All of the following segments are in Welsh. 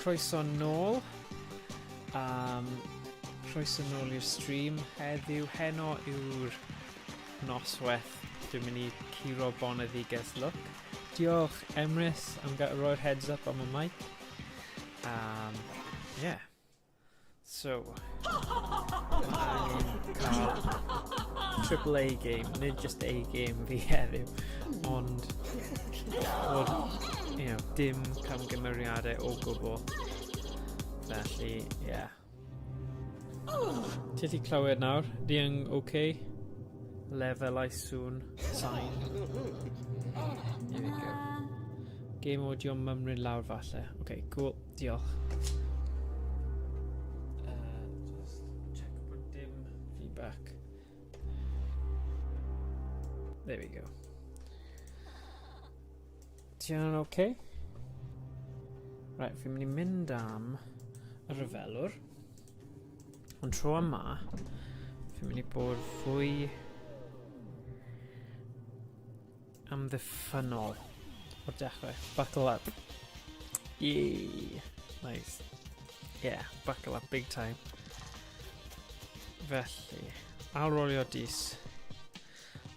Croeso nôl. Um, croeso nôl i'r stream heddiw. Heno yw'r noswaith. Dwi'n mynd i curo boneddiges look. Diolch Emrys am roi'r heads up am y mic. Um, yeah. So, mae angen cael triple A game, nid just A game fi heddiw, ond bod, you know, dim camgymeriadau o gwbl. Felly, yeah. Ti allu clywed nawr? Di yn oce? Okay? Lefelau sŵn, sain. Here we go. Game audio mymryn lawr falle. Ok, cool. Diolch. Uh, just check bod dim feedback. There we go. Ti yn oce? Okay? Right, fi'n mynd i mynd am y rhyfelwr. Ond tro yma, fi'n mynd i bod fwy amddiffynnol o'r dechrau. Buckle up. Yay! Nice. Yeah, buckle up big time. Felly, ail rolio dis.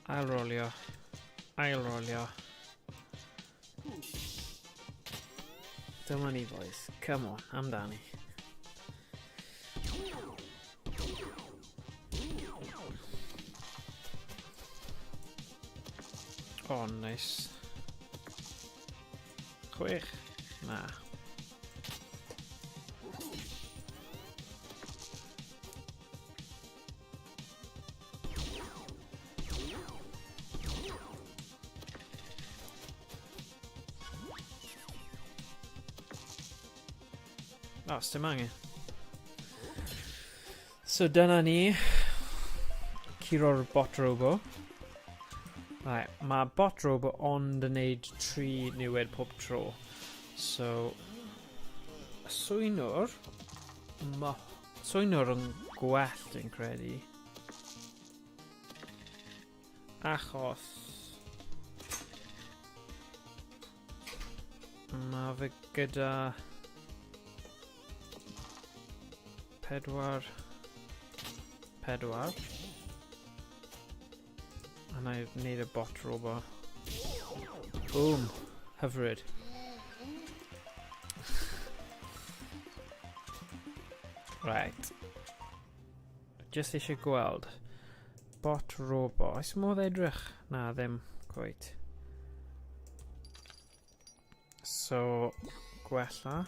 Ail rolio. Ail rolio. Dyma ni, boys. Come on, amdani. Oh, nice. Chwech? Na. O, oh, dim angen. So dyna ni. Curo'r bot robo. Right, mae bot robo ond yn neud 3 niwed pob tro. So, swynwr, mae swynwr yn gwell dwi'n credu. Achos mae fe gyda 4 4 a na i wneud y bot robo. Boom! Hyfryd. Right. Just eisiau gweld. Bot robo. Oes modd edrych? Na, ddim quite. So, gwella.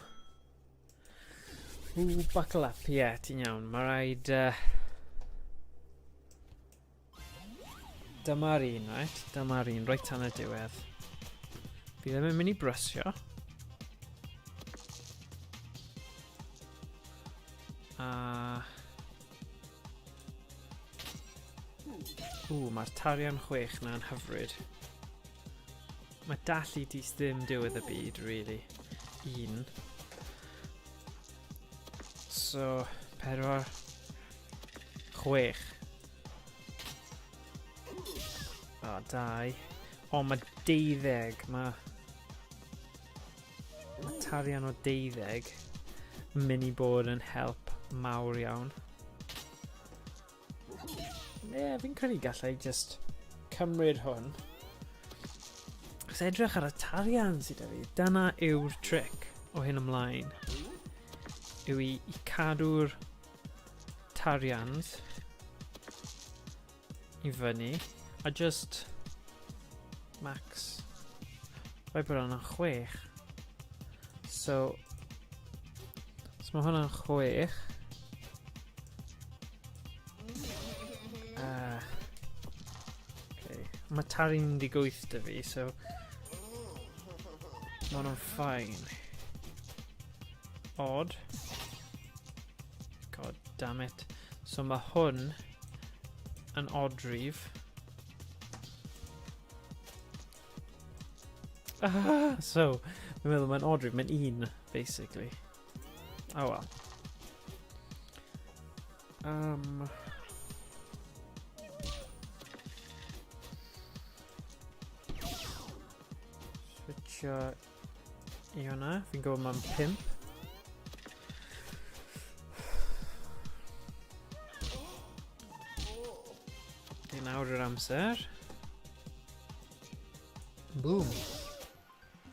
Ooh, buckle up. Ie, yeah, ti'n iawn. Mae rhaid... Uh... Dyma'r un, right? Dyma'r un, reit tan y diwedd. Fi ddim yn mynd i brysio. A... Ww, mae'r tarian chwech na'n hyfryd. Mae dallu dis ddim diwedd y byd, really. Un. So, 4, 6. O, 2. O, mae 12. Mae... Mae tarian o 12 yn mynd i bod yn help mawr iawn. Ie, yeah, fi'n credu gallai just cymryd hwn. Chos edrych ar y tarian sydd 'da fi. Dyna yw'r trick o hyn ymlaen. Yw i, i cadw'r tarians i fyny a just max. Rhaid bod hwnna'n 6. So, so mae hwnna'n 6. Okay. Mae tari'n 18 dy fi, so mae hwnna'n fine. Odd. God damn it. So mae hwn yn odd rif. Ah, so, fi'n meddwl mae'n odd rif, mae'n un, basically. Oh well. Switcho i hwnna. Fi'n gwybod mae'n 5. Nawr yw'r amser. Boom.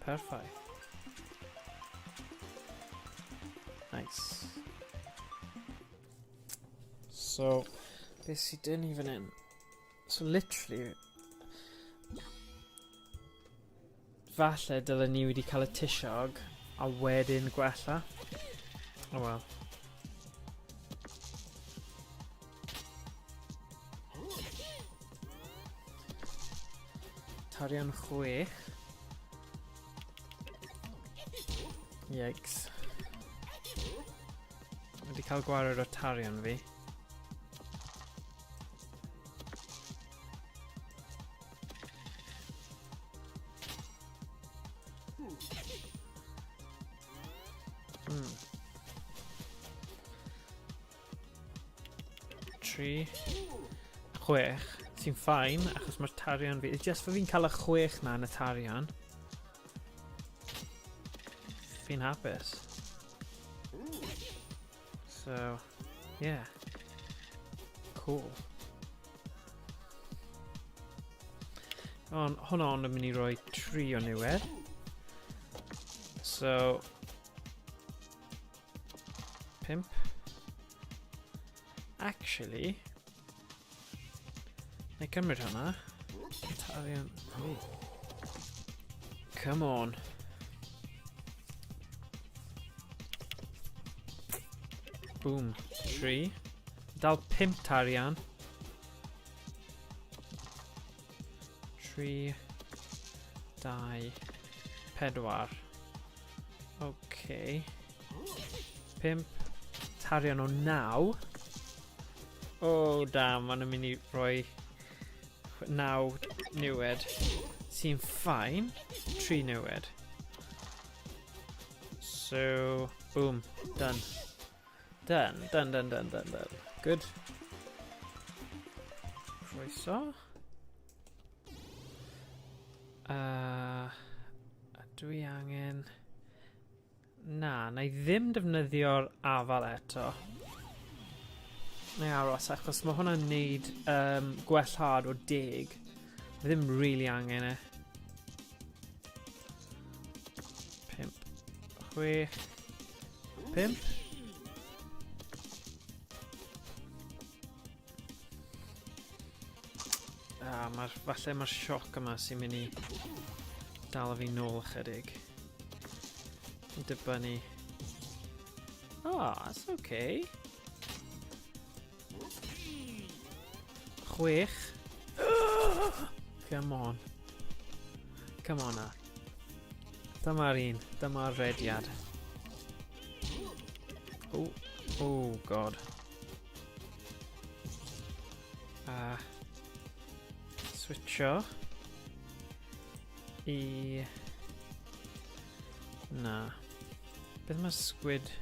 Perffaith. Nice. So, beth sydd dyn ni fan hyn? So, literally, falle dylen ni wedi cael y tisiog a wedyn gwella. Oh well. Tarian 6. Yikes. Wedi cael gwared o tarian fi. 3, 6, sy'n ffain, achos mae'r tarian fi... Just fy fi'n cael y 6 na yn y tarian. Fi'n hapus. So, yeah. Cool. On, hwnna ond yn mynd i roi 3 o niwed. So, 5. Actually, na i cymryd hwnna. Italian. Come on. Boom. 3. Dal 5 tarian. 3, 2, 4. OK. 5. Tarian o 9. O, oh, damn, maen nhw'n mynd i roi 9 niwed. Sy'n ffain. 3 niwed. So, boom, done. Done, done, done, done, done, done. Good. Croeso. Dwi angen... Na, na i ddim defnyddio'r afal eto. Na i aros, achos mae hwnna'n neud gwellhad o 10. Fi ddim really angen e. 5, 6, 5. Ah, mae'r, falle mae'r sioc yma sy'n mynd i dal fi nôl ychydig. Yn dibynnu. Oh, that's okay. 6. Come on. Come on na. Dyma'r un. Dyma'r rediad. Oh, oh god. A switcho i... Na. Beth mae squid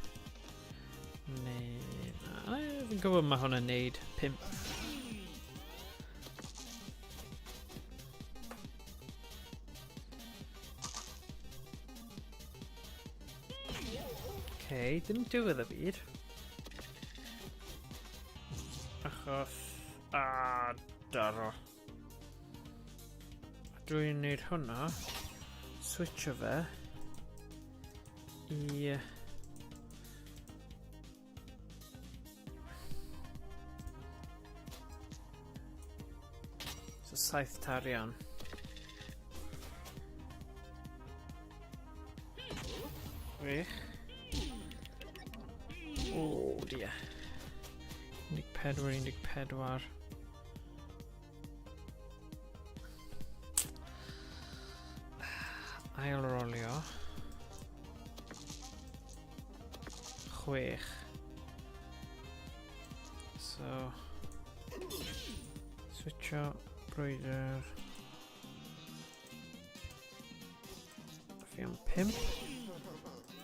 neu... Na, fi'n gwybod mae hwn yn neud 5. Okay, dim diwedd y byd. Achos... A, daro. Dwi'n neud hwnna. Switcho fe. I... So 7 tarian. Wych. Oh dear. 14, 14. Ail rolio. 6. So, switcho brwydr. Fi am 5.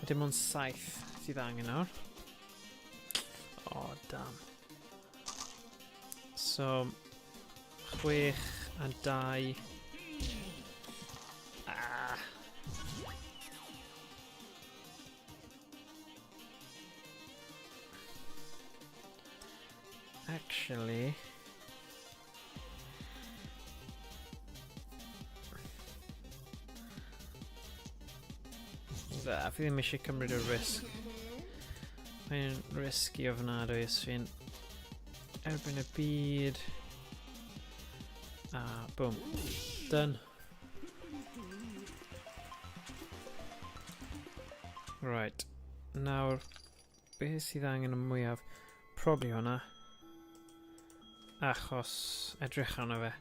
A dim ond 7 sydd angen nawr. Oh, damn. So, 6 a 2. Ah. Actually... A fi ddim eisiau cymryd y risg. Mae'n risky ofnadwy os fi'n erbyn y byd. A boom. Done. Right. Nawr, beth sydd angen y mwyaf? Probably hwnna. Achos edrych arno fe.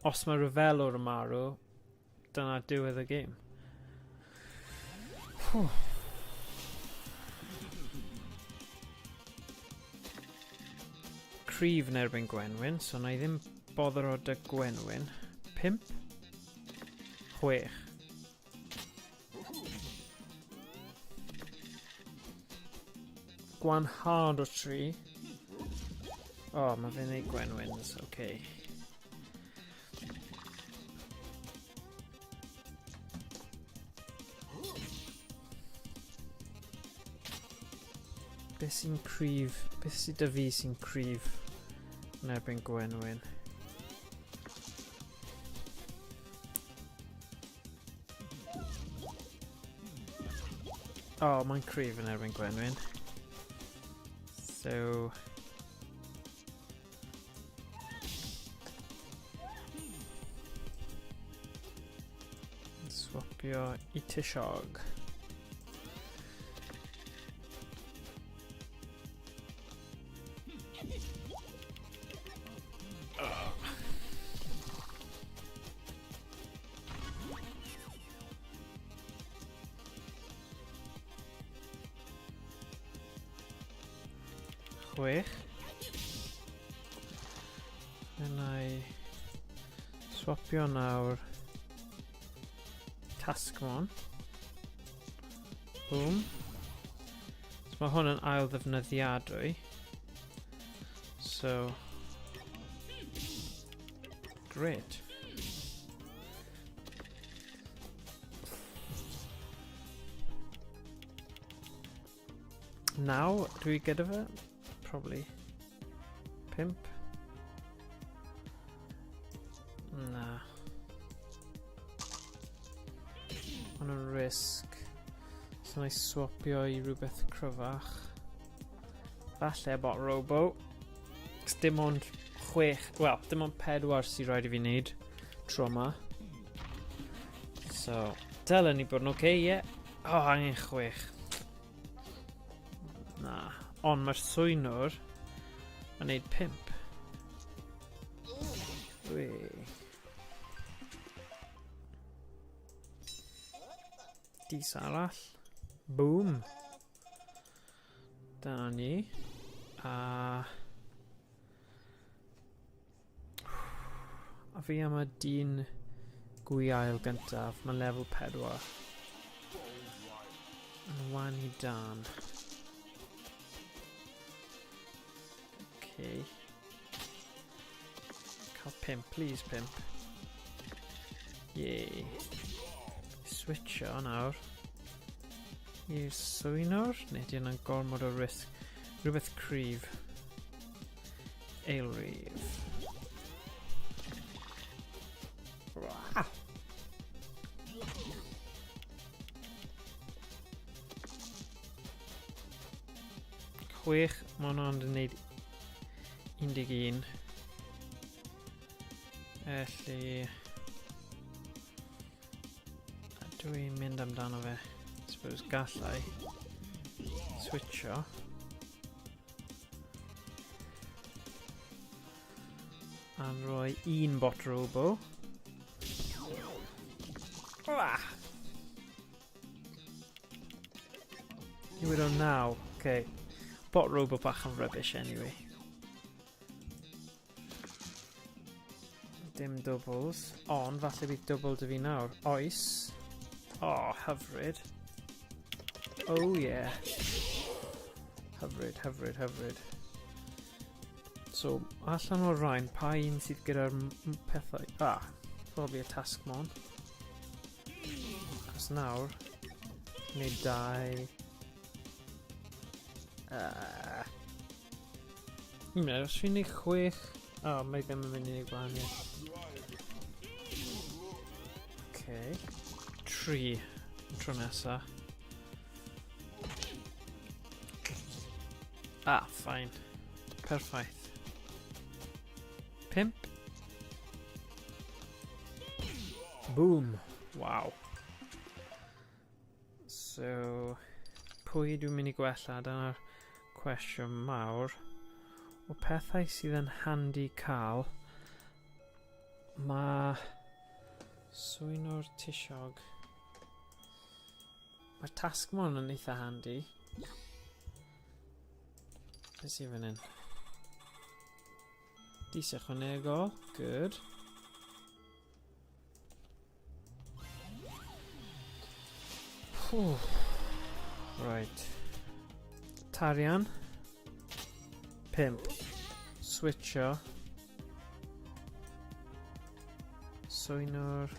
Os mae rhyfelwr yn marw, dyna diwedd y gêm. Cryf yn erbyn Gwenwyn, so na i ddim bother o dy Gwenwyn. 5? 6. Gwan hard o 3. O, oh, mae fe'n neud Gwenwyns, oce. Okay. Beth sy'n cryf? Beth sydd dy fi sy'n cryf yn erbyn Gwenwyn? O, oh, mae'n cryf yn erbyn Gwenwyn. So... Swapio i Tishog. Chwech. Yna i swapio nawr Taskmon. Boom. So mae hwn yn ail ddefnyddiadwy. So, great. Naw, dwi gyda fe? Probably. Pimp. Na. Ond yn risg. So na i swapio i rhywbeth cryfach. Falle bot robo. Cos dim ond chwech, wel, dim ond pedwar sy'n rhaid i fi wneud tro yma. So, dylen ni bod yn oce, okay, ie. Yeah. Oh, angen chwech. Na. Ond mae'r swynwr yn neud pimp. Wee. Dis arall. Boom. Dyna ni. A... A fi am y dyn gwiail gyntaf. Mae'n lefel 4. Yn wan i dan. Okay. Cael pimp, please pimp. Yay. Switcho nawr. I'r swynwr? Neu di yna'n gormod o risg. Rhywbeth cryf. Eilrif. Ah. Chwech, mae hwnna ond yn neud 11. Felly... Dwi'n mynd amdano fe. Suppose gallai switcho. A rhoi un bot robo. Ah! Newid o naw. Okay. Bot robo bach yn rubbish anyway. Dim doubles. Ond falle bydd double dy fi nawr. Oes. Oh, hyfryd. Oh yeah. Hyfryd, hyfryd, hyfryd. So, allan o'r rhain, pa un sydd gyda'r pethau? Ah, probably a taskmon. Cos nawr, neu dau... Un munud, os fi'n neud chwech... O, oh, mae ddim yn mynd i neud gwahaniaeth. Okay. Tri. tro nesa. Ah, fine. Perffaith. 5. Boom. Wow. So, pwy dwi'n mynd i gwella? Dyna'r cwestiwn mawr. O pethau sydd yn handi cael, mae swynwr tisiog. Mae'r tasgmon yn eitha handi. Beth sydd fan hyn? Dis ychwanegol. Good. Whew. Right. Tarian. 5. Switcho. Swynwr.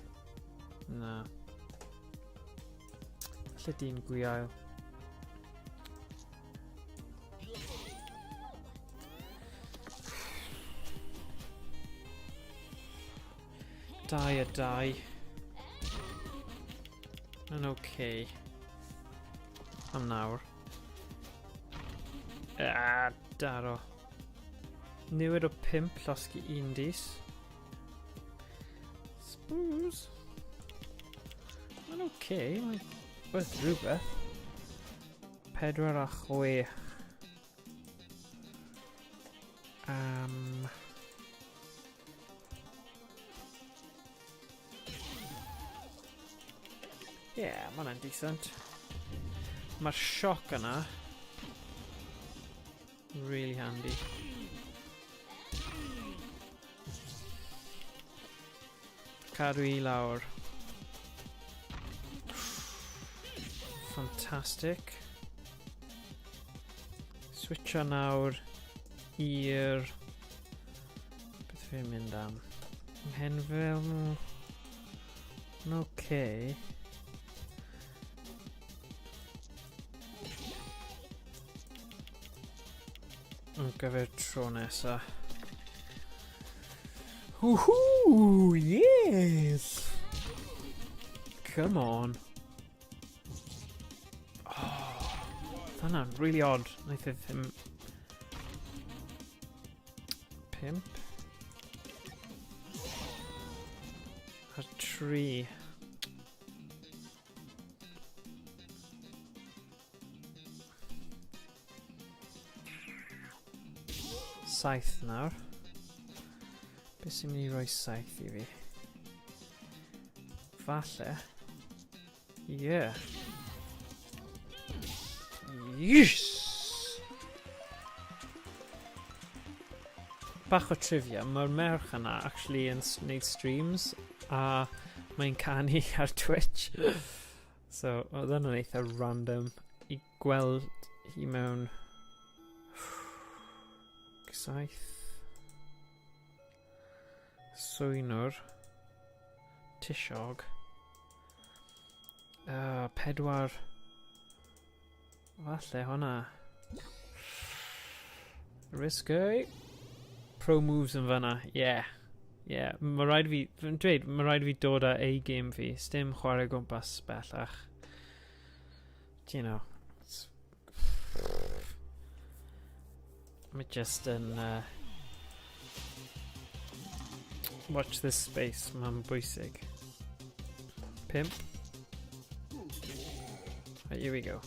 Na. Falle dyn gwiail. Dau a dau. Yn oce. Okay. Am nawr. Ah, daro. Newid o 5, llosgi un dis. Spools. Mae'n oce, okay. Mae'n werth rhywbeth. 4 a 6. Yeah, mae hwnna'n decent. Mae'r sioc yna really handy. Cadw i lawr. Fantastic. Switcho nawr i'r... Beth fi'n mynd am? Mhenfil... Yn okay. Ar gyfer tro nesa. Woohoo! Yes! Come on. Oh, hwnna'n really odd. Wnaeth e ddim... 5. Ar 3. Saith nawr. Beth sy'n mynd i roi saith i fi? Falle. Yeah. Yes! Bach o trivia, mae'r merch yna actually yn wneud streams a mae'n canu ar Twitch. So, oedd hwnna'n eitha random i gweld hi mewn 7 swynwr tisiog 4 falle hwnna risky pro moves yn fanna, yeah. Yeah, mae rhaid fi, fi'n dweud, mae rhaid fi dod â A-game fi, sdim chwarae gwmpas bellach. Do you know, it's... Mae just yn... Watch this space, mae'n bwysig. 5. Right, here we go.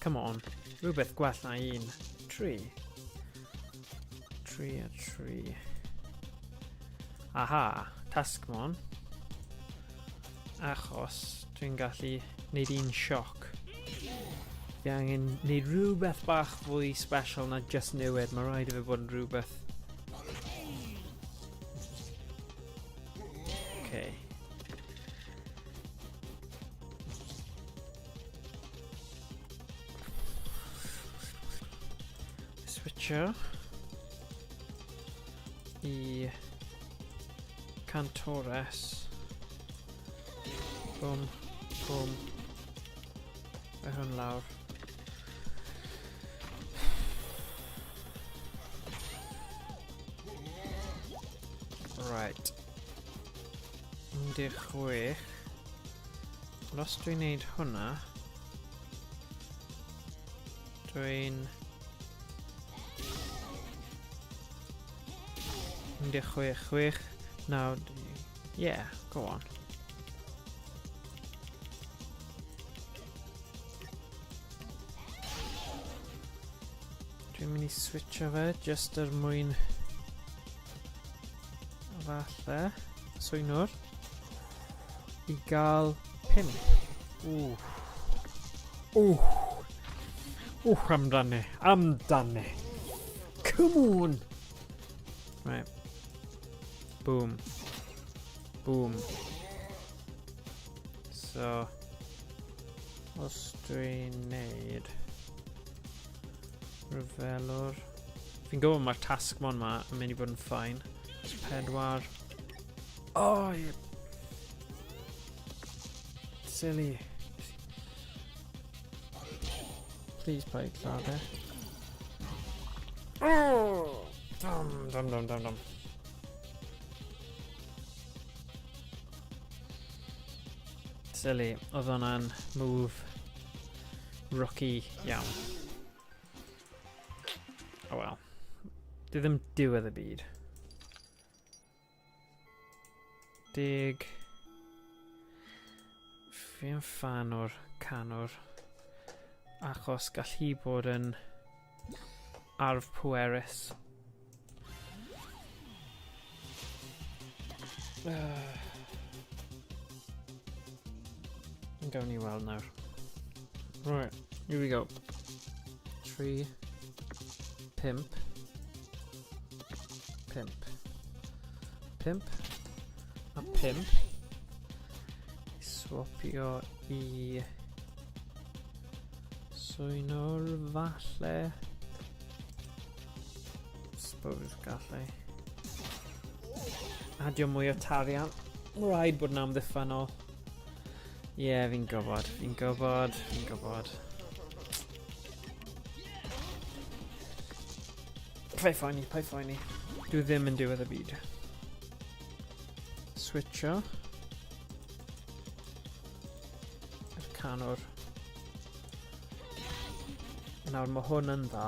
Come on. Rhywbeth gwell na un. 3. 3 a 3. Aha, Taskmon. Achos dwi'n gallu wneud un sioc. Fi angen wneud rhywbeth bach fwy special na just newid. Mae rhaid i fe bod yn rhywbeth. Okay. Switcher i Cantores. Bwm, bwm. Mae hwn lawr. Right. 16. Ond os dwi'n neud hwnna, dwi'n 16, 6, 9, yeah, go on. Dwi'n mynd i switcho fe just er mwyn falle swynwr i gael 5. Ww. Ww. Ww, amdani. Amdani. Come on. Right. Boom. Boom. So, os dwi'n neud rhyfelwr... Fi'n gwybod mae'r tasgmon ma yn mynd i fod yn ffain. Pedwar. Oh, yeah. Silly. Please paid lladd e. Oh! Dum, dum, dum, dum, dum. Silly, oedd hwnna'n move rookie iawn. Oh well. Dwi ddim diwedd y byd. Dig. Fi'n fan o'r canwr. Achos gall hi bod yn arf pwerus. Gawn ni weld nawr. Right, here we go. 3, 5, 5, 5, a 5. Swapio i swynwr falle. Suppose gallai. Adio mwy o tarian. Rhaid bod yn amddiffynol. Ie, yeah, fi'n gwybod, fi'n gwybod, fi'n gwybod. Paid phoeni, paid phoeni. Dwi ddim yn diwedd y byd. Switcho. Yr canwr. Nawr mae hwn yn dda.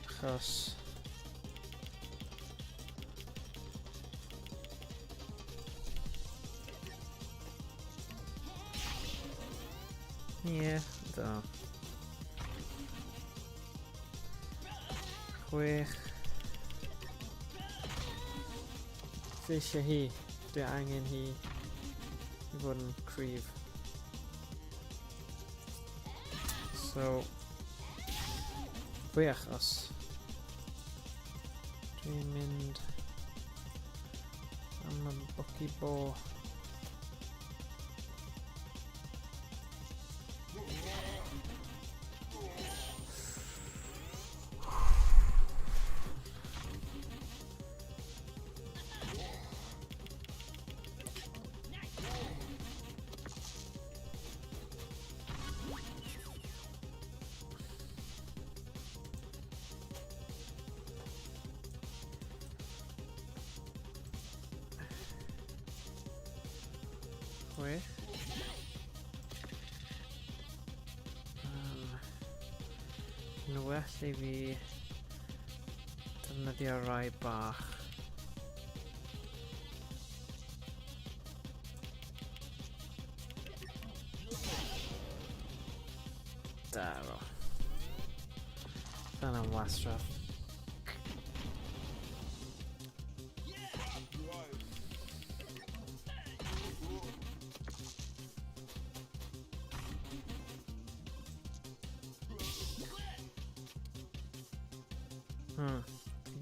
Achos... Ie, yeah, da. Chwech. Fi eisiau hi. Dwi angen hi i fod yn cryf. So, fwy achos dwi'n mynd am y bwci bo. Chwech. Yn well i fi defnyddio rai bach. Daro. Dyna'n wastraff.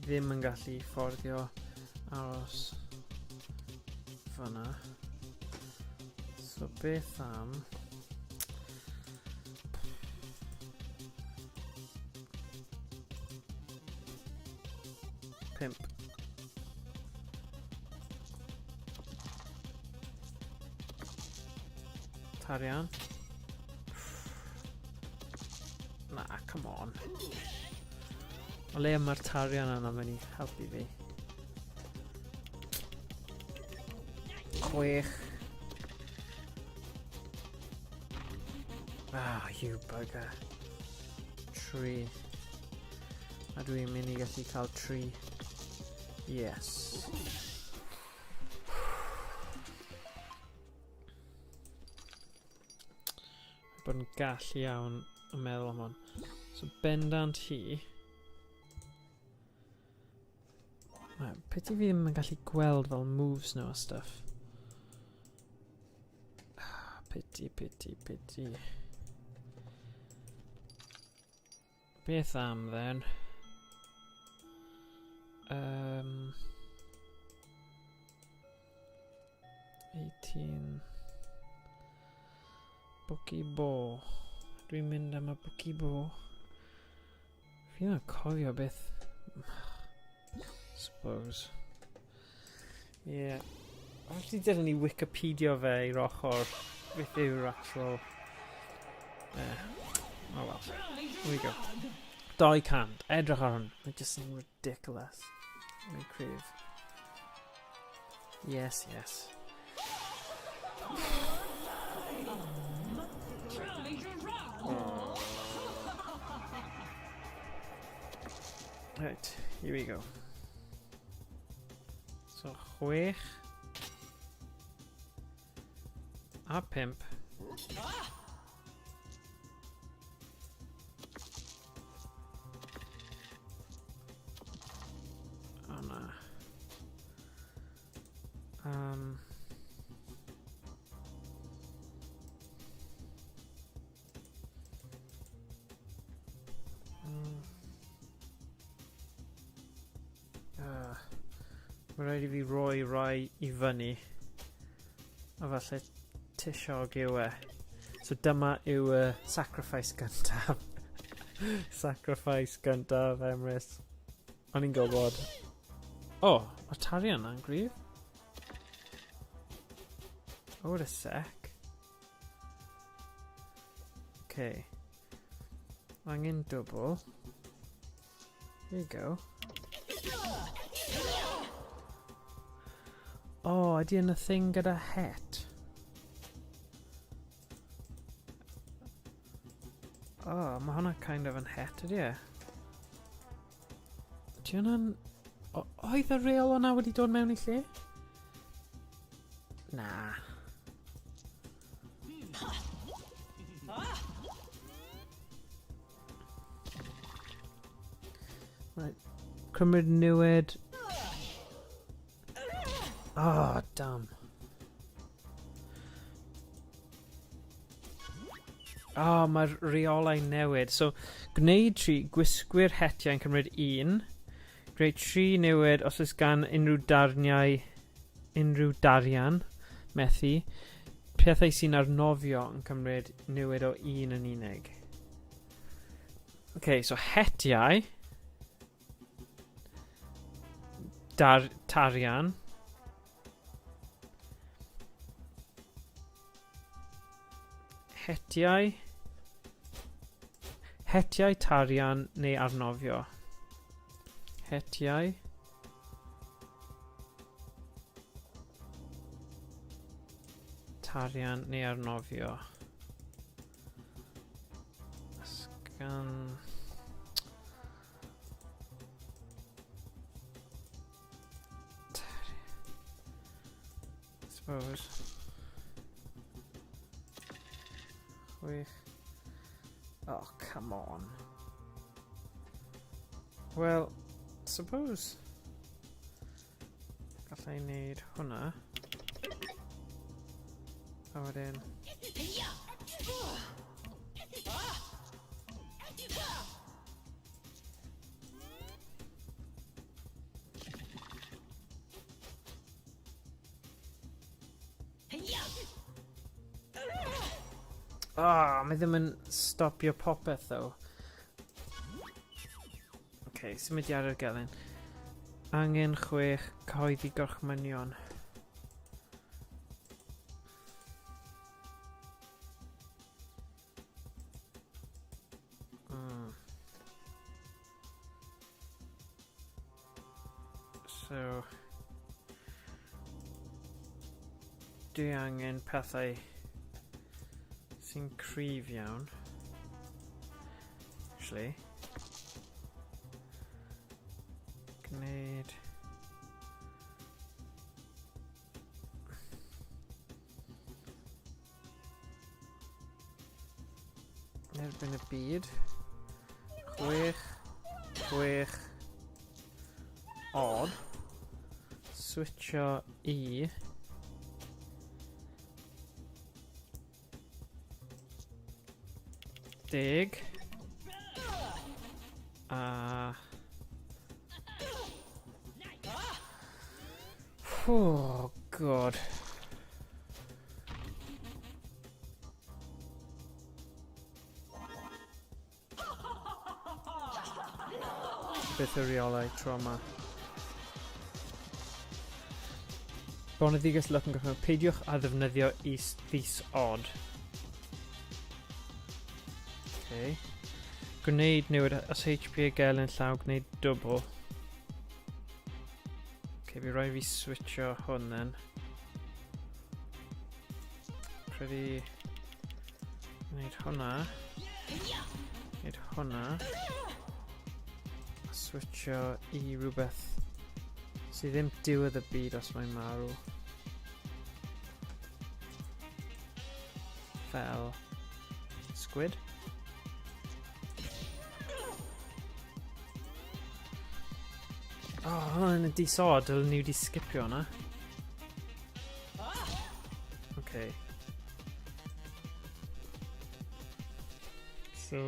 Ddim yn gallu fforddio aros fyna. So beth am... Pimp. Tarian. Na, come on. O le mae'r tarian yna mynd i helpu fi. 6. Ah, you bugger. 3. A dwi'n mynd i gallu cael 3. Yes. Bod yn gall iawn yn meddwl am hwn. So bendant hi. Mae, pity fi ddim yn gallu gweld fel moves nhw a stuff. Ah, pity, pity, pity. Beth am then? 18. Bwci Bo. Dwi'n mynd am y Bwci Bo. Fi ddim yn cofio beth... Suppose. Yeah. Actually, dylen ni Wikipedia fe i'r ochr. Beth yw'r actual... Oh well. Here we go. 200. Edrych ar hwn. Mae just yn ridiculous. Mae'n cryf. Yes, yes. Right, here we go. So, 6 a 5. O na. Mae rhaid i fi roi rai i fyny. A falle tisiog yw e. So dyma yw y sacrifice gyntaf. Sacrifice gyntaf, Emrys. O'n i'n gwybod. O, oh, mae tarian yna'n gryf. Oh, wait a sec. Okay. Angen dwbl. Here you go. Oh, ydy yn y thing gyda het? Oh, mae hwnna kind of yn het, ydy e? Ydy hwnna'n... Oedd y reol o'na wedi dod mewn i lle? Na. Right. Cymryd niwed. Oh, damn. Oh, mae'r reolau newid. So, gwneud tri gwisgwyr hetiau yn cymryd un. Gwneud tri newid os oes gan unrhyw darniau, unrhyw darian, methu. Pethau sy'n arnofio yn cymryd newid o un yn unig. OK, so hetiau. Dar, tarian. Hetiau. Hetiau, tarian neu arnofio. Hetiau. Tarian neu arnofio. Sgan... Suppose. Chwech. Oh, come on. Well, suppose... Gallai wneud hwnna. A wedyn... Ah, oh, mae ddim yn stopio popeth, though. OK, symudiad ar gelyn. Angen 6 cyhoeddi gorchmynion. So, dwi angen pethau Sy'n cryf iawn. Actually. Gwneud... Erbyn y byd. Chwech. Chwech. Odd. Switcho i... Deg. A... Oh, God. Beth yw'r reolau tro yma? Boneddiges luck yn gorffen. Peidiwch â ddefnyddio is this odd. Okay. Gwneud newid os HP y gel yn llaw, gwneud dwbl. Okay, fi rhaid fi switcho hwn then. Credu... Gwneud hwnna. Gwneud hwnna. A switcho i rhywbeth sydd ddim diwedd y byd os mae'n marw. Fel squid. Oh, hwnna'n y disod, dylen ni wedi skipio hwnna. Okay. So,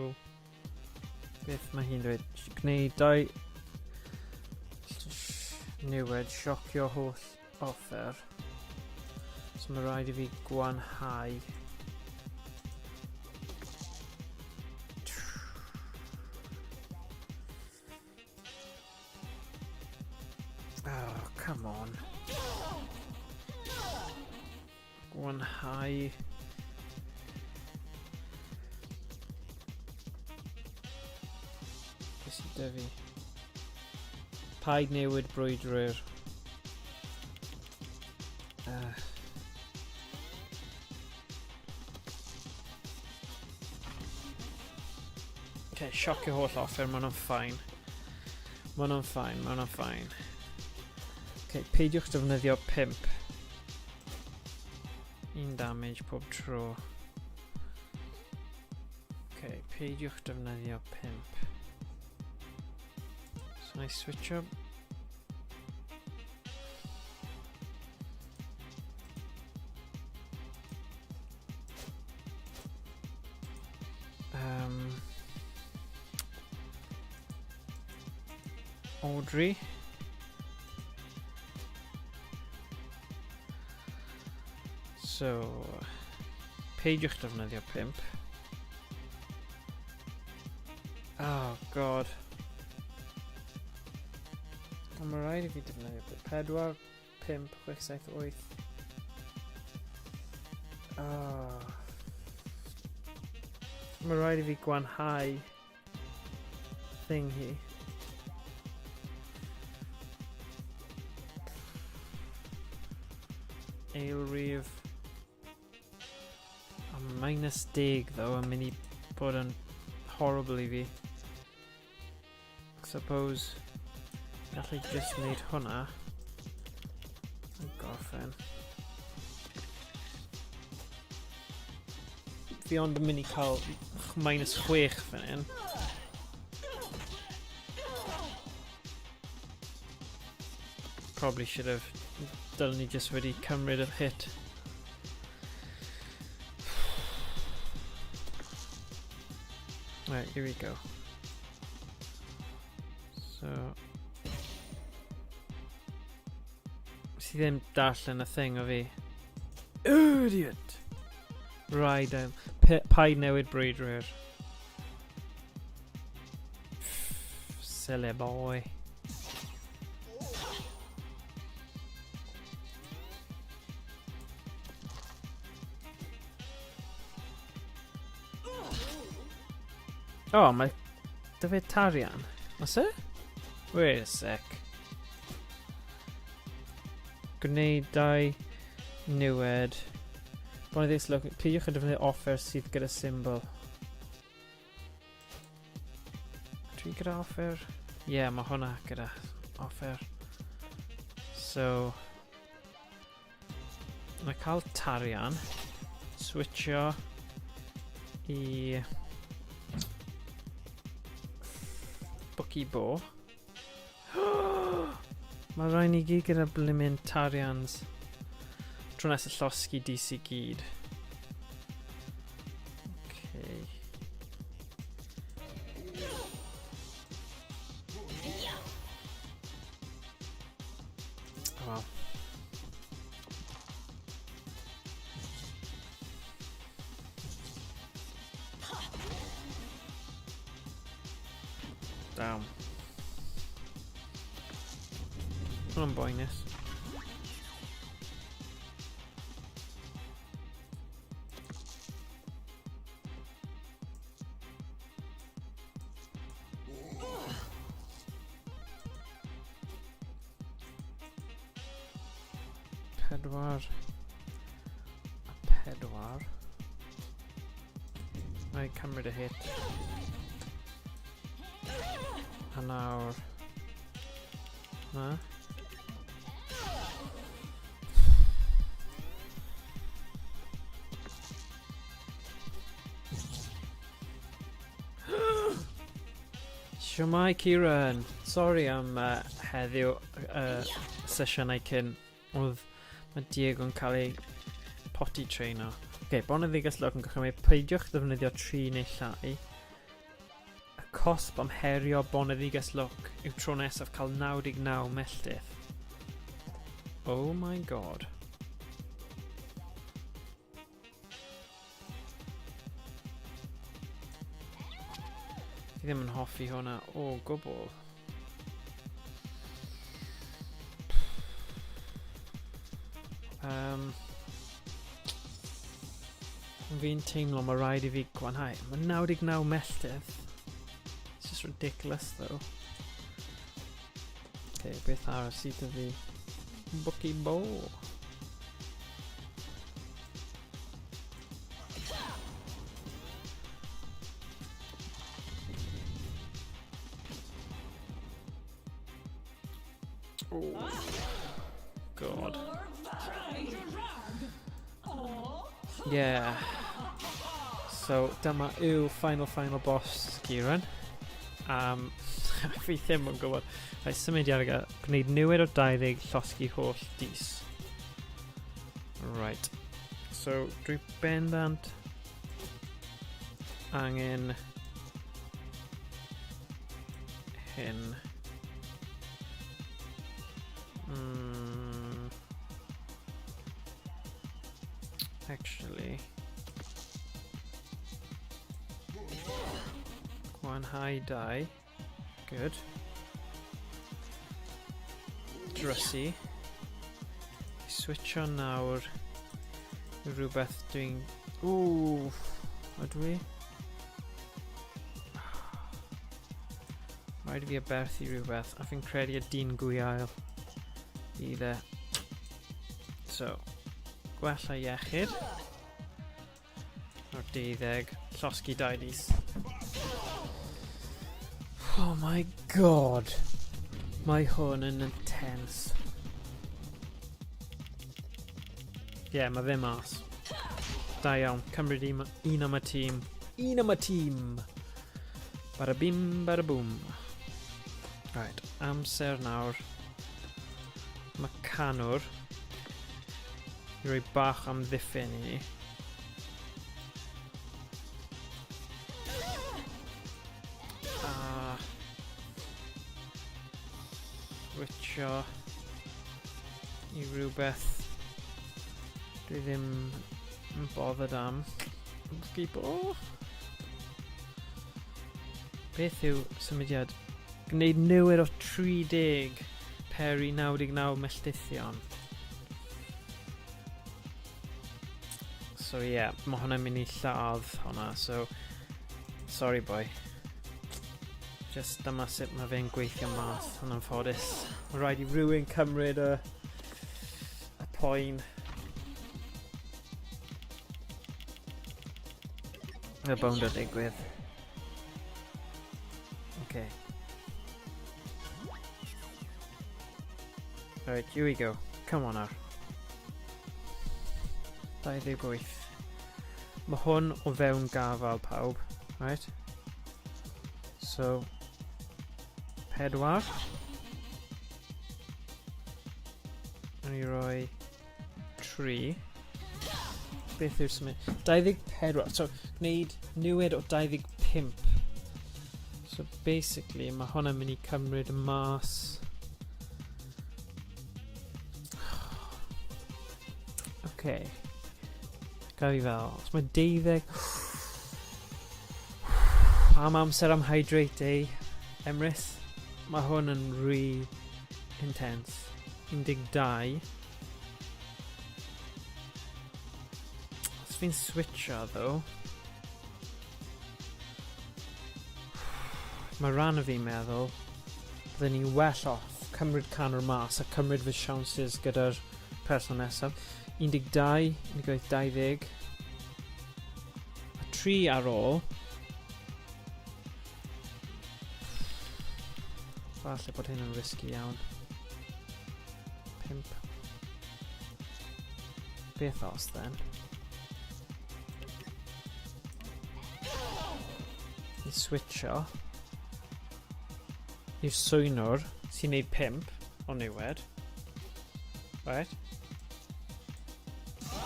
beth mae hi'n dweud? Gwneud dau niwed, siocio holl offer. So mae rhaid i fi gwanhau. Oh, come on. Gwanhau. Beth sydd 'da fi? Paid newid brwydrwyr. Okay, siocio holl offer, mae hwnna'n ffain. Mae hwnna'n ffain, mae hwnna'n ffain. Okay, peidiwch defnyddio 5. Un damage pob tro. Okay, peidiwch defnyddio 5. So na i switcho Audrey. So, peidiwch defnyddio 5. Oh, god. Ond mae rhaid i fi defnyddio 4, 5, 6, 7, 8. Oh. Mae rhaid i fi gwanhau thing hi. Eilrif. A minus 10 ddo yn mynd i bod yn horrible i fi. Suppose gallai just wneud hwnna. A gorffen. Fi ond yn mynd i cael minus 6 fan hyn. Probably should have... Dylen ni just wedi cymryd yr hit. Right, here we go. So... Si ddim darllen y thing o fi. Idiot! Right, um, paid newid brwydrwyr. Silly boy. O, oh, mae dy fe tarian. Oes e? Wait a sec. Gwneud dau niwed. Boneddigs look, peidiwch â defnyddio offer sydd gyda symbol. Dwi gyda offer? Ie, yeah, mae hwnna gyda offer. So, mae cael tarian, switcho i Bookie Bo. Mae rhaid ni gyd gyda blimmin tarians. Tro nesaf llosgi DC gyd. Okay. Oh, well. Damn. Hwnna'n boenus. Pedwar. A pedwar. Mae cymryd y hit. A nawr... Na. Siwmai Kieran! Sorry am uh, heddiw uh, sesiynau cyn. Oedd mae Diego yn cael ei potty trainer. Oce, okay, boneddiges lwc yn gorchymyn peidiwch ddefnyddio tri neu llai. Y cosb am herio boneddiges lwc yw tro nesaf cael 99 melltith. Oh my god. Fi ddim yn hoffi hwnna o gwbl. Um, fi'n teimlo mae rhaid i fi gwanhau. Mae 99 melltith. It's just ridiculous though. Okay, beth arall sydd 'da fi? Bookie Bow. Oh, God. Yeah. So, dyma yw final, final boss Kieran. Um, fi ddim yn gwybod. Rhaid symud i arga, gwneud newid o 20, llosgi holl dis. Right. So, dwi bendant angen hyn. Mm. Actually. Gwanhau dau. Good. Drysu. Switcho nawr i rhywbeth dwi'n... Ww, ydw i? Rhaid i fi aberthu rhywbeth, a fi'n credu y dyn gwiail bydd e. So, gwella iechyd. O'r deuddeg, llosgi dau dis. Oh my god. Mae hwn yn intense. Ie, yeah, mae fe mas. Da iawn, cymryd un, un am y tîm. Un am y tîm! Bada bim, bada boom. Right, amser nawr. Mae canwr i roi bach am ddiffyn i ni. A switcho i rhywbeth dwi ddim yn bothered am. Sgibo. Beth yw symudiad? Gwneud newid o 30 peri 99 melltithion. So ie, yeah, mae hwnna'n mynd i lladd hwnna, so... Sorry boy. Just dyma sut mae fe'n gweithio mas, yn anffodus. Mae rhaid i rhywun cymryd y, y poen. Mae bownd o digwydd. Okay. Alright, here we go. Come on nawr. 28. Mae hwn o fewn gafael pawb. Right? So, pedwar. Wnawn ni roi 3. Beth yw'r symud? 24. So, gwneud niwed o 25. So, basically, mae hwnna'n mynd i cymryd mas... Okay. Gael i fel... Os mae 12... Am amser am hydrate, eh? Emrys? Mae hwn yn rhy intense. 12. Os fi'n switcho, ddo. Mae rhan o fi'n meddwl bydden ni'n well off cymryd canwr mas a cymryd fy siawnsys gyda'r person nesaf. 12, 18, 20. A 3 ar ôl. Falle bod hyn yn risky iawn. 5. Beth os then? I switcho i'r swynwr sy'n neud 5 o niwed. Right.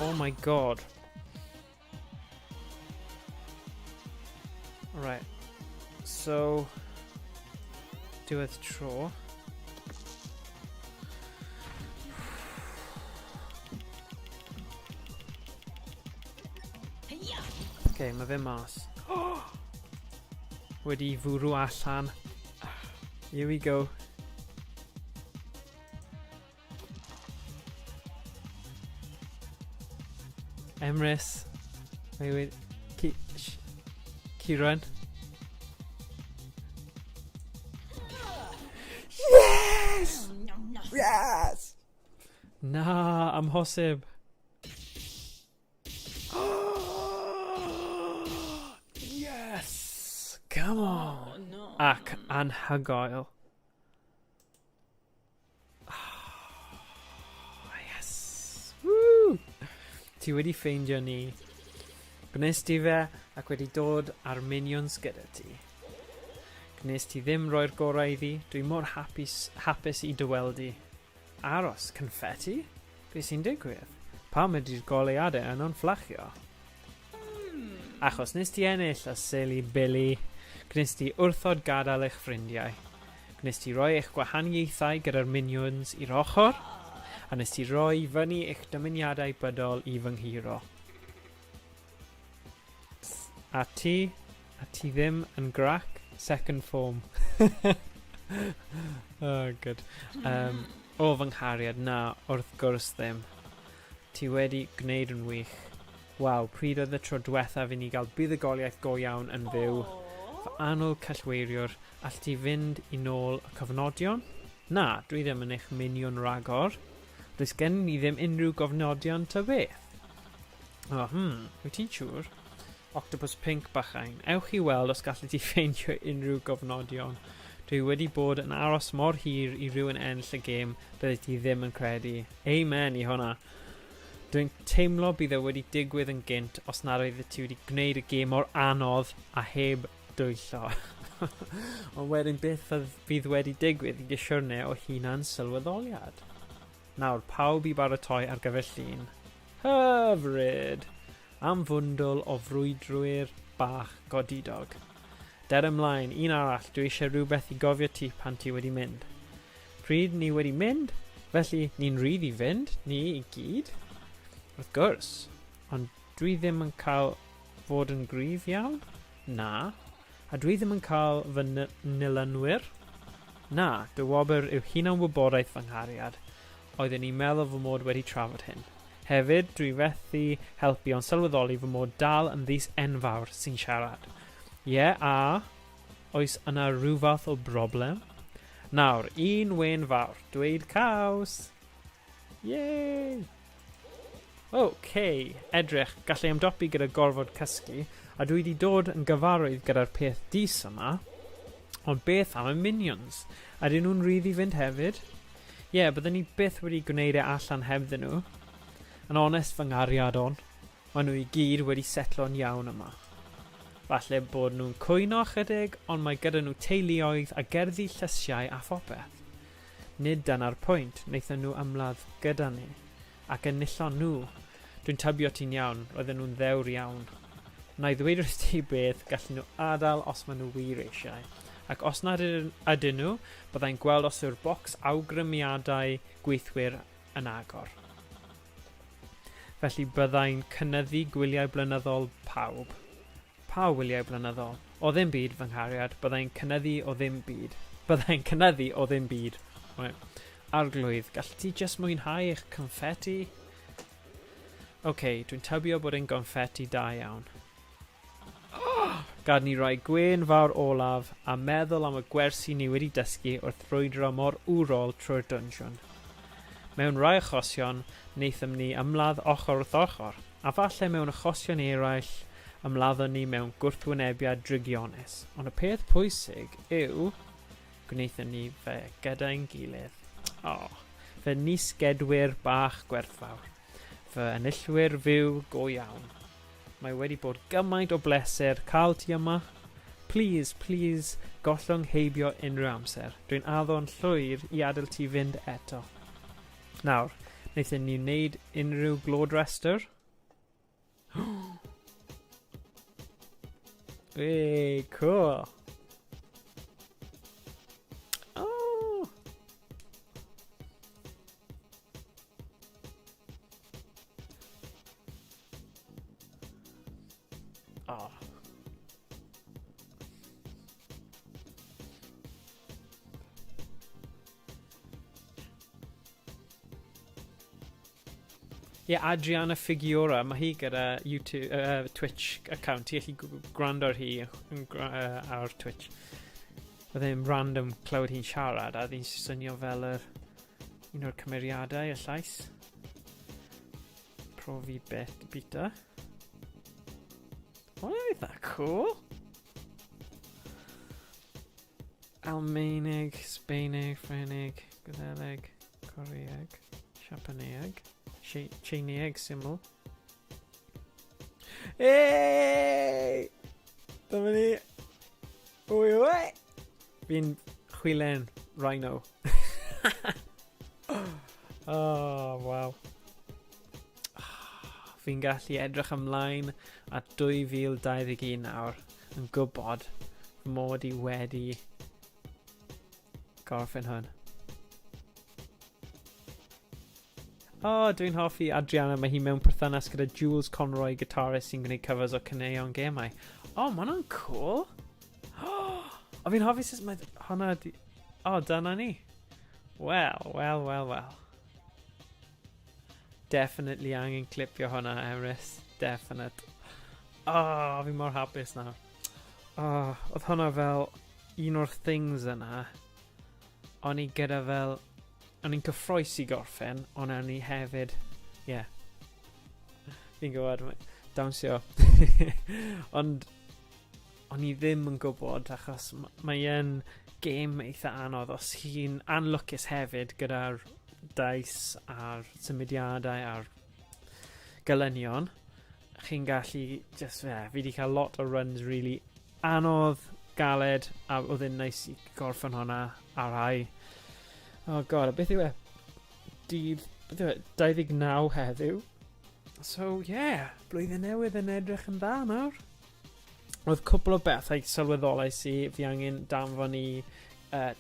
Oh my god. Right. So, diwedd tro. Okay, mae fe mas. Oh! Wedi fwrw allan. Here we go. Emrys. Mae wedi... Kieran. Yes! Yes! Na, amhosib. Yes! Come on! Oh, no. Ac anhygoel. Oh, yes! Woo! Ti wedi ffeindio ni. Gwnes ti fe ac wedi dod â'r minions gyda ti. Gwnes ti ddim roi'r gorau iddi, dwi mor hapus, hapus i dy weld di. Aros, confetti? Be sy'n digwydd? Pam ydy'r goleuadau yno'n fflachio? Achos nes ti ennill a silly Billy. Gwnes ti wrthod gadael eich ffrindiau. Gwnes ti roi eich gwahaniaethau gyda'r minions i'r ochr, a nes ti roi i fyny eich dymuniadau bydol i fy nghuro. A ti, a ti ddim yn grac, second form. oh, good. Um, o, fy nghariad, na, wrth gwrs ddim. Ti wedi gwneud yn wych. Waw, pryd oedd y tro dwethaf i ni gael buddugoliaeth go iawn yn fyw? Fy annwyl cellweiriwr, all ti fynd i nôl y cofnodion? Na, dwi ddim yn eich miniwn ragor. Does gen i ddim unrhyw gofnodion ta beth. O, oh, wyt ti'n siŵr? Octopus Pink bychain. Ewch i weld os gallet ti ffeindio unrhyw gofnodion. Dwi wedi bod yn aros mor hir i rywun ennill y gêm, byddet ti ddim yn credu. Amen i hwnna. Dwi'n teimlo bydd e wedi digwydd yn gynt os nad oeddet ti wedi gwneud y gêm mor anodd a heb dwyllo. Ond wedyn beth fydd wedi digwydd i dy siwrne o hunan sylweddoliad? Nawr, pawb i baratoi ar gyfer llun. Hyfryd! Am fwndwl o frwydrwyr bach godidog. Der ymlaen, un arall, dwi eisiau rhywbeth i gofio ti pan ti wedi mynd. Pryd ni wedi mynd? Felly, ni'n rhydd i fynd, ni i gyd? Wrth gwrs, ond dwi ddim yn cael fod yn gryf iawn? Na. A dwi ddim yn cael fy nilynwyr? Na, dy wobr yw hunan-wybodaeth fy nghariad. Oedden i'n meddwl fy mod wedi trafod hyn. Hefyd, dwi fethu helpu ond sylweddoli fy mod dal yn ddys enfawr sy'n siarad. Ie, a oes yna rhyw fath o broblem? Nawr, un wên fawr, dweud caws! Yay! OK, edrych, gallai ymdopi gyda gorfod cysgu, A dwi wedi dod yn gyfarwydd gyda'r peth dis yma. Ond beth am y minions? Ydyn nhw'n rhydd i fynd hefyd? Ie, yeah, bydden ni byth wedi gwneud e allan hebddyn nhw. Yn onest fy nghariad on, maen nhw i gyd wedi setlo'n iawn yma. Falle bod nhw'n cwyno ychydig, ond mae gyda nhw teuluoedd a gerddi llysiau a phopeth. Nid dyna'r pwynt, wnaethon nhw ymladd gyda ni. Ac enillon nhw. Dwi'n tybio ti'n iawn, roedden nhw'n ddewr iawn. Wna i ddweud wrth ti beth, gallen nhw adael os maen nhw wir eisiau. Ac os nad ydyn nhw, byddai'n gweld os yw'r bocs awgrymiadau gweithwyr yn agor. Felly byddai'n cynyddu gwyliau blynyddol pawb. Pa wyliau blynyddol? O ddim byd, fy nghariad, byddai'n cynyddu o ddim byd. Byddai'n cynyddu o ddim byd. Right. Arglwydd, gall ti jyst mwynhau eich confetti? Oce, okay, dwi'n tybio bod e'n gonffetti da iawn. Gad ni roi gwên fawr olaf a meddwl am y gwersi ni wedi dysgu wrth frwydro mor wrol trwy'r dwnsiwn. Mewn rhai achosion, wnaethom ni ymladd ochr wrth ochr, a falle mewn achosion eraill, ymladdon ni mewn gwrthwynebiad drygionus, ond y peth pwysig yw, gwnaethon ni fe gyda'n gilydd. O, fy nisgedwyr bach gwerthfawr. Fy enillwyr fyw go iawn. Mae wedi bod gymaint o bleser cael ti yma. Plîs, plîs, gollwng heibio unrhyw amser. Dwi'n addo'n llwyr i adael ti fynd eto. Nawr, wnaethon ni wneud unrhyw glod restr? Hey, cool. Oh. Oh. Ie, yeah, Adriana Figueroa, mae hi gyda YouTube, Twitch account. Ti'n gallu gwrando ar hi ar Twitch. Oedd e'n random clywed hi'n siarad a oedd hi'n swnio fel yr un o'r cymeriadau, y llais. Profi bet bita. Hwnna'n eitha cool. Almaeneg, Sbaeneg, Ffrengig, Gwyddeleg, Coreeg, Siapaneeg, Tsieineeg syml. Hey! Dyma ni. Wy, wy! Fi'n chwilen rhino. oh, wow. Fi'n gallu edrych ymlaen at 2021 nawr yn gwybod fy mod i wedi gorffen hwn. O, oh, dwi'n hoffi Adriana, mae hi mewn perthynas gyda Jules Conroy, guitarist sy'n gwneud covers o caneuon gemau. O, oh, mae hwnna'n cool. Oh, o, fi'n hoffi sut mae hwnna di... O, oh, dyna ni. Wel, wel, wel, wel. Definitely angen clipio hwnna, Emrys. Definite. Oh, fi mor hapus nawr. Oh, oedd hwnna fel un o'r things yna. O'n i gyda fel... O'n i'n cyffroes i gorffen, ond o'n i hefyd... Ie. Yeah. Fi'n gwybod, dawnsio. ond o'n i ddim yn gwybod, achos mae e'n gêm eitha anodd. Os chi'n anlwcus hefyd gyda'r dice a'r symudiadau a'r gelynion, chi'n gallu just, yeah, fi wedi cael lot o runs really anodd, galed, a oedd e'n neis i gorffen hwnna ar rai. Oh god, a beth yw e? Dydd, beth yw e? 29 heddiw. So, yeah, blwyddyn newydd yn edrych yn dda nawr. Oedd cwpl o bethau sylweddolais i fi angen danfon i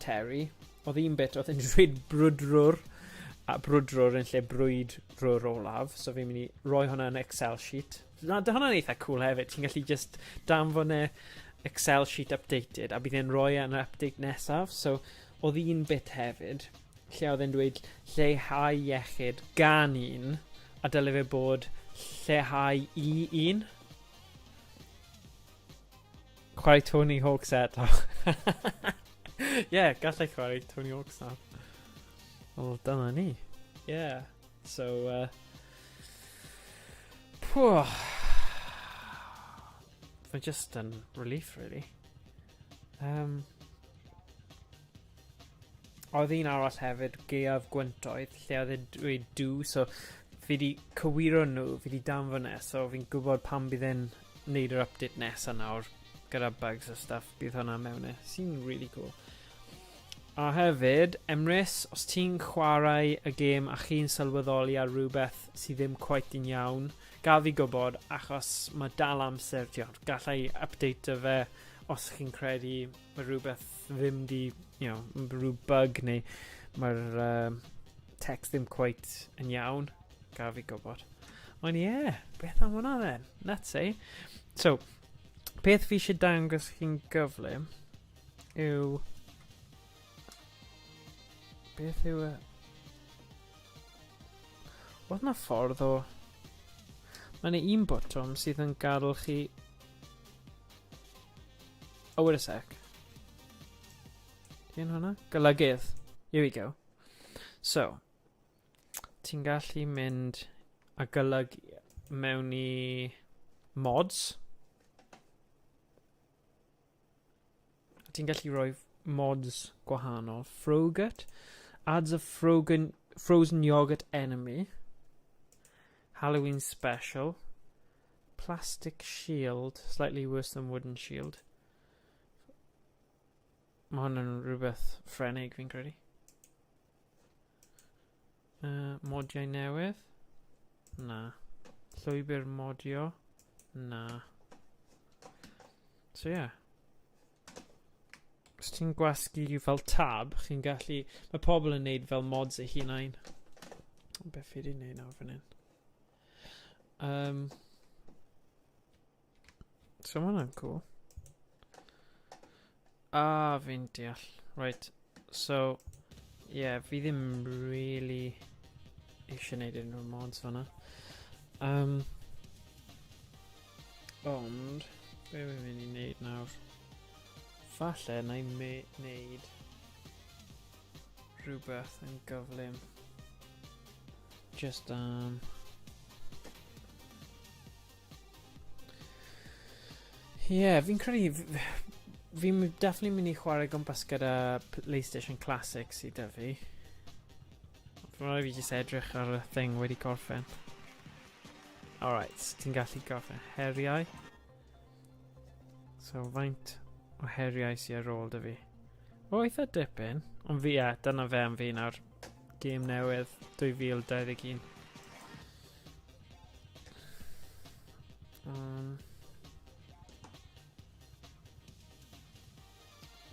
Terry. Oedd un bit oedd yn dweud brwydrwr a brwydrwr yn lle brwydrwr olaf, so fi'n mynd i roi hwnna yn Excel sheet. Na, dy hwnna'n eitha cool hefyd. Ti'n gallu just danfon e Excel sheet updated a bydd e'n rhoi e yn yr update nesaf. So, oedd un bit hefyd lle oedd e'n dweud lleihau iechyd gan un a dyle fe bod lleihau i un. Chwarae Tony Hawk's eto. Ie, yeah, gallai chwarae Tony Hawk's nawr. Wel, dyna ni. Yeah. So, pwh. Mae just yn relief, really. Um, oedd un arall hefyd, Gaeaf Gwyntoedd, lle oedd e'n dweud do, so fi di cywiro nhw, fi di danfon e, so fi'n gwybod pam bydd e'n neud yr update nesa nawr, gyda bugs a stuff, bydd hwnna mewn e, sy'n really cool. A hefyd, Emrys, os ti'n chwarae y gêm a chi'n sylweddoli ar rhywbeth sydd ddim quite yn iawn, gael fi gwybod, achos mae dal amser, ti'n gallai update fe os chi'n credu mae rhywbeth ddim di, you know, rhyw bug neu mae'r text ddim quite yn iawn, gael fi gwybod. Ond ie, yeah, beth am hwnna then? Nuts, eh? So, peth fi eisiau dangos chi'n gyflym yw... Beth yw e? Oedd na ffordd o... Mae yna un botwm sydd yn gadael chi... Oh, wait a sec. Ti'n hwnna? Golygydd. Here we go. So, ti'n gallu mynd a golygu mewn i mods. Ti'n gallu rhoi mods gwahanol. Frogurt. Adds a frogen, frozen yogurt enemy. Halloween special. Plastic shield. Slightly worse than wooden shield. Mae hwn yn rhywbeth Ffrenig fi'n credu. Modiau newydd? Na. Llwybr modio? Na. So ie. Yeah. Os ti'n gwasgu fel tab, chi'n gallu... Mae pobl yn neud fel mods eu hunain. Beth fi wedi neud nawr fan hyn? So mae hwnna'n cool. Ah, fi'n deall. Right. So, yeah, fi ddim really eisiau neud unrhyw mods fanna. Ond, be fi'n mynd i neud nawr? Falle na i neud rhywbeth yn gyflym. Just, Ie, yeah, fi'n credu... Fi'n definitely mynd i chwarae gwmpas gyda PlayStation Classic sydd 'da fi. Mae'n rhaid fi jyst edrych ar y thing wedi gorffen. Alright, ti'n gallu gorffen heriau. So, faint o heriau sydd ar ôl 'da fi? O, eitha dipyn. Ond fi, ie, dyna fe am fi nawr. Gêm newydd 2021.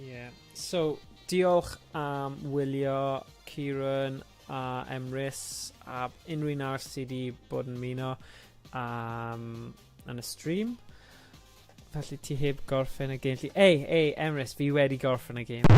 Yeah. So, diolch am wylio Kieran a Emrys a unrhyw un arall sydd wedi bod yn muno yn y stream. Felly ti heb gorffen y gêm. Ei, ei, Emrys, fi wedi gorffen y gêm.